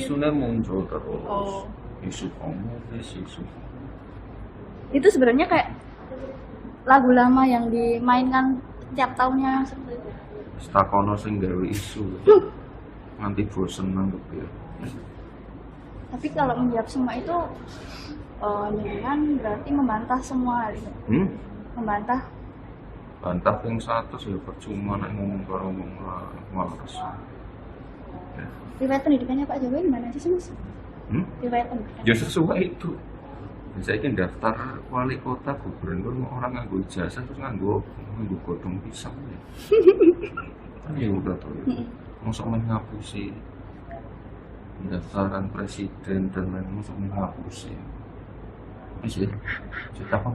isunya muncul terus. Oh. Isu komunis, isu Itu sebenarnya kayak lagu lama yang dimainkan tiap tahunnya seperti itu. Takono sing gawe isu. Nganti bosen nanggep ya. Tapi kalau menjawab semua itu, jenengan berarti membantah semua hal itu. Hmm? Membantah. Bantah ping 100 ya percuma nek ngomong karo wong lah males. Ya. Riwayat pendidikannya Pak Jokowi gimana aja sih, Mas? Hmm? Riwayat pendidikan. Ya sesuai itu. Saya ini daftar wali kota, gubernur, orang nganggo ijazah terus nganggo nganggo godong pisang ya. Kan ya udah tuh ya. Mosok main ngapusi pendaftaran presiden dan lain, mosok main ngapusi. Wis ya, cerita apa?